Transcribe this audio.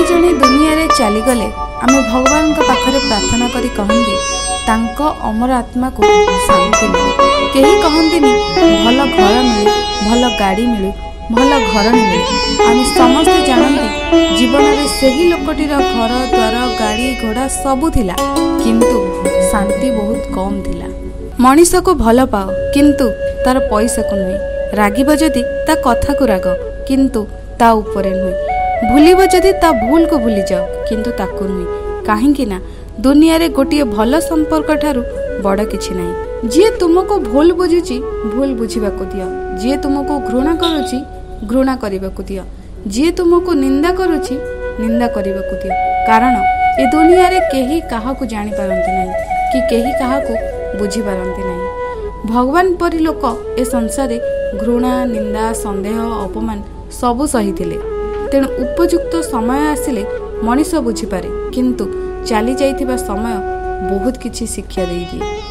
ଜଣେ ଦୁନିଆରେ ଚାଲିଗଲେ ଆମେ ଭଗବାନଙ୍କ ପାଖରେ ପ୍ରାର୍ଥନା କରି କହନ୍ତି, ତାଙ୍କ ଅମର ଆତ୍ମାକୁ ଶାନ୍ତି ମିଳୁ। କେହି କହନ୍ତିନି ଭଲ ଘର ମିଳୁ, ଭଲ ଗାଡ଼ି ମିଳୁ, ଭଲ ଘରଣୀ ମିଳୁ। ଆମେ ସମସ୍ତେ ଜାଣନ୍ତି ଜୀବନରେ ସେହି ଲୋକଟିର ଘର ଦ୍ୱାର, ଗାଡ଼ି ଘୋଡ଼ା ସବୁ ଥିଲା, କିନ୍ତୁ ଶାନ୍ତି ବହୁତ କମ୍ ଥିଲା। ମଣିଷକୁ ଭଲ ପାଅ, କିନ୍ତୁ ତାର ପଇସାକୁ ନୁହେଁ। ରାଗିବ ଯଦି ତା କଥାକୁ ରାଗ, କିନ୍ତୁ ତା ଉପରେ ନୁହେଁ। ଭୁଲିବ ଯଦି ତା ଭୁଲକୁ ଭୁଲିଯାଅ, କିନ୍ତୁ ତାକୁ ନୁହେଁ। କାହିଁକି ନା ଦୁନିଆରେ ଗୋଟିଏ ଭଲ ସମ୍ପର୍କ ଠାରୁ ବଡ଼ କିଛି ନାହିଁ। ଯିଏ ତୁମକୁ ଭୁଲ ବୁଝୁଛି, ଭୁଲ ବୁଝିବାକୁ ଦିଅ। ଯିଏ ତୁମକୁ ଘୃଣା କରୁଛି, ଘୃଣା କରିବାକୁ ଦିଅ। ଯିଏ ତୁମକୁ ନିନ୍ଦା କରୁଛି, ନିନ୍ଦା କରିବାକୁ ଦିଅ। କାରଣ ଏ ଦୁନିଆରେ କେହି କାହାକୁ ଜାଣିପାରନ୍ତି ନାହିଁ କି କେହି କାହାକୁ ବୁଝିପାରନ୍ତି ନାହିଁ। ଭଗବାନ ପରି ଲୋକ ଏ ସଂସାରରେ ଘୃଣା, ନିନ୍ଦା, ସନ୍ଦେହ, ଅପମାନ ସବୁ ସହିଥିଲେ। ତେଣୁ ଉପଯୁକ୍ତ ସମୟ ଆସିଲେ ମଣିଷ ବୁଝିପାରେ, କିନ୍ତୁ ଚାଲି ଯାଇଥିବା ସମୟ ବହୁତ କିଛି ଶିକ୍ଷା ଦେଇଦିଏ।